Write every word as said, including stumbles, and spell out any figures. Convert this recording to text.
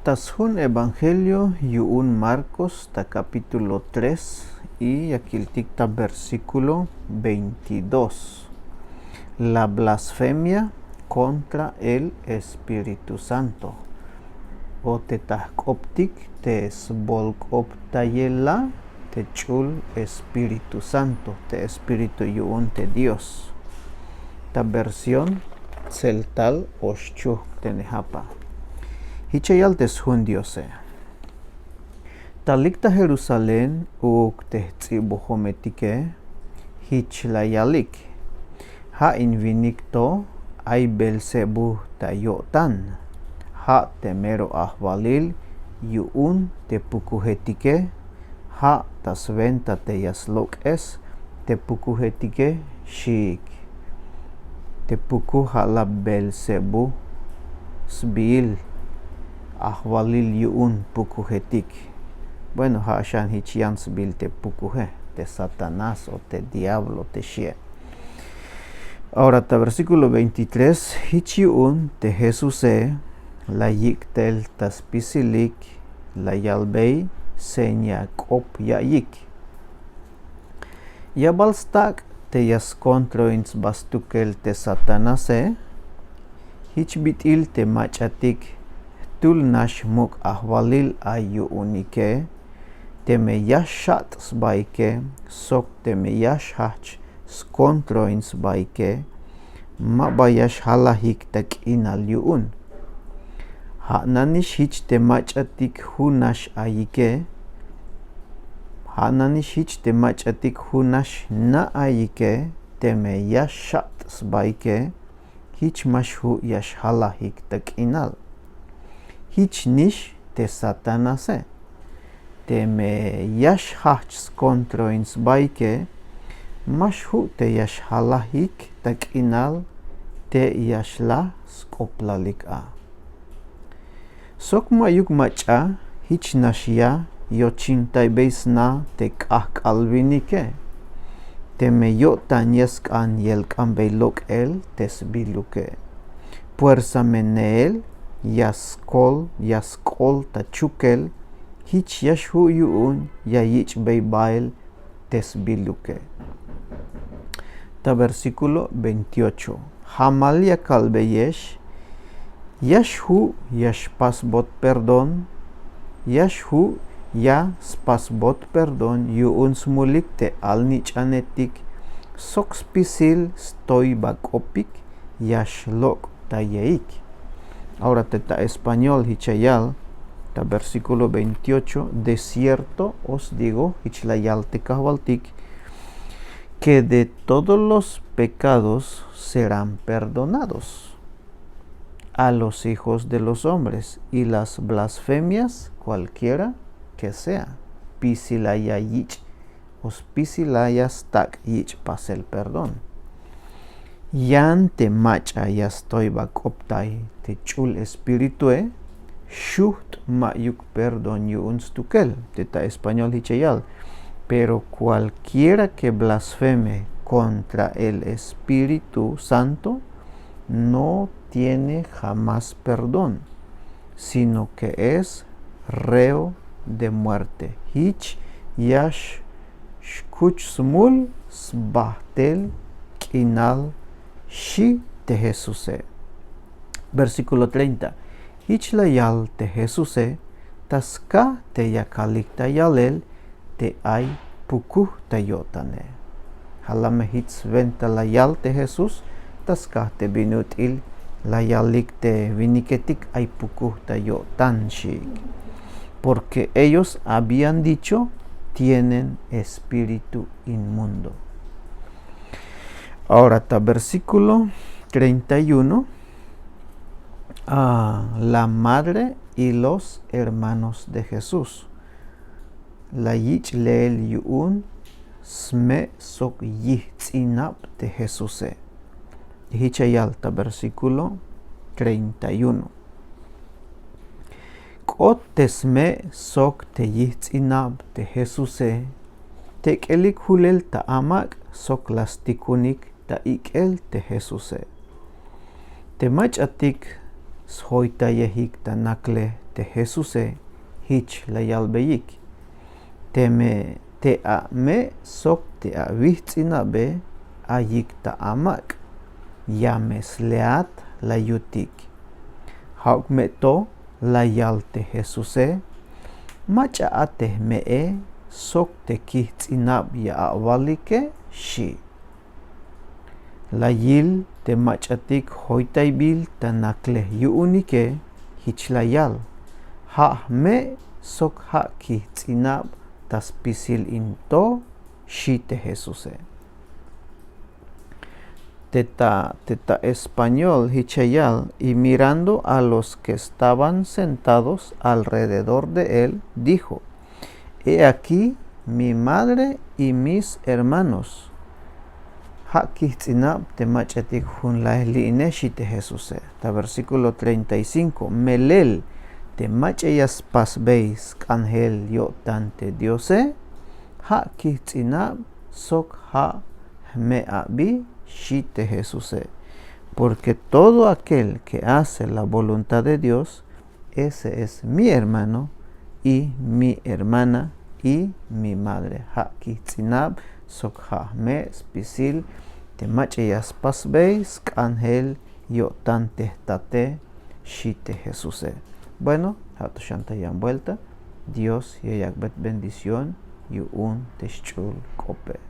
Ta sjun evangelio yu'un Marcos ta capítulo tres y ya kiltik ta versíkulo veintidós. La blasfemia kontra el Espíritu Santo. O te ta jk'optik te sbolk'optayel la te ch'ul Espíritu Santo, te Espíritu yu'un te Dios. Ta versión tseltal o xchuhk te nejapa. Jich ya yal te sjun Diose. Talik ta Jerusalén uuk te jts'ibujometike, jich la yalik: Ja' in winik to ay Beelzebú ta yo'tan, ja' te mero ajwalil yu'un te pukujetike, ja' ta swenta te ya slok'es te pukujetike, xiik. Te pukuj ja' la Beelzebú sbiil, ajwalil yu'un pukujetik. Bueno, ja' xan jich yan sbiil te pukuje, te Satanás o te diablo te xie. Ahora ta versíkulo veintitrés, jich yu'un te Jesuse la yik' tel ta spisilik, la yalbey seña k'op ya'iyik. Ya bal stak' te ya skontroin sba stukel te Satanase. Jich bit'il te mach'atik jtul nax muk' ajwalil ay yu'unike, teme ya xxat' sbaike sok teme ya xjajch skontroin sbaike, ma ba ya xjalajik ta k'inal yu'un. Ja' nanix jich te mach'atik jun nax ayike, ja' nanix jich te mach'atik jun nax na ayike, teme ya xxat' sbaike, jich ma xju' ya xjalajik ta k'inal. Jich nix te Satanase. Teme ya xjajch skontroin sbaike, ma xju' te ya xjalajik ta k'inal te ya xlaj sk'oplalik a. Sok ma'yuk mach'a jich nax ya yochintaybe sna te k'ajk'al winike. Teme yo'tan ya sk'an yelk'anbey lok'el te sbiluke. Puersa me neel ya skol, ya sk'ol ta chukel, jich ya xju' yu'un ya yich'bey bael te sbiluke. Ta versíkulo veintiocho. Jamal ya kalbeyex, ya xju' ya xpasbot perdón, ya xju' ya spasbot perdón yu'un smulik te alnich'anetik sok spisil stoybak'opik ya xlok'tayejik. Ahora te ta español jich ya yal, ta versíkulo veintiocho, de cierto os digo, jich la yal te Kajwaltik, que de todos los pecados serán perdonados a los hijos de los hombres, y las blasfemias cualquiera que sea. Spisil la ya yich' o spisil la ya stak' yich' pasel perdón. Yan te mach'a ya stoybak'optay te ch'ul espiritue, xujt' ma'yuk perdón yu'un stukel, te ta español jich ya yal. Pero cualquiera que blasfeme contra el Espíritu Santo no tiene jamás perdón, sino que es reo de muerte. Jich ya xkuch smul sbajtel k'inal, xi' te Jesuse. Versíkulo treinta. Jich la yal te Jesuse ta skaj te yakalik ta yalel te ay pukuj ta yo'tane. Ja' la me jich swenta la yal te Jesús ta skaj te bin ut'il la yalik te winiketik ay pukuj ta yo'tan, xiik. Porque ellos habían dicho: tienen espíritu inmundo. Ahora ta versíkulo treinta y uno, ah, la madre y los hermanos de Jesús. La yich' leel yu'un sme' sok yijts'inab te Jesuse. Jich ya yal ta versíkulo treinta y uno. K'ot te sme' sok te yijts'inab te Jesuse, tek'elik julel ta amak' sok la stikunik ta ik'el te Jesuse. Te mach'atik sjoytayejik ta naklej Te jesuse jich la yalbeyik: Teme te ame' sok te awijts'inabe ayik ta amak', ya me sleat, la yutik. Ja'uk me to la yal te jesuse: Mach'a a te jme'e sok te kijts'inab ya awalike, xi'. La yil te mach'atik joytaybil ta naklej yu'unike, jich la yal: Ja' jme' sok ja' kijts'inab ta spisil in to, xi' te jesuse. Teta teta español jich ya yal: Y mirando a los que estaban sentados alrededor de él, dijo: He aquí mi madre y mis hermanos. Ja' kijts'inab te mach'atik jun lael li'ine, xi' te jesuse. Ta versíkulo treinta y cinko: Melel te mach'a ya spasbey sk'anjel yo'tan te diose, ja' kijts'inab sok ja' jme' abi, xi' te jesuse. Porque todo aquel que hace la voluntad de dios, ese es mi hermano y mi hermana y mi madre. Ja' kijts'inab sok ja' jme' spisil te mach'a ya spasbey sk'anjel yo'tan te jtate, xi' te jesuse. Bueno, ja' to xan ta yan buelta. Dios ya yak'bey bendición yu'un te xch'ul k'ope.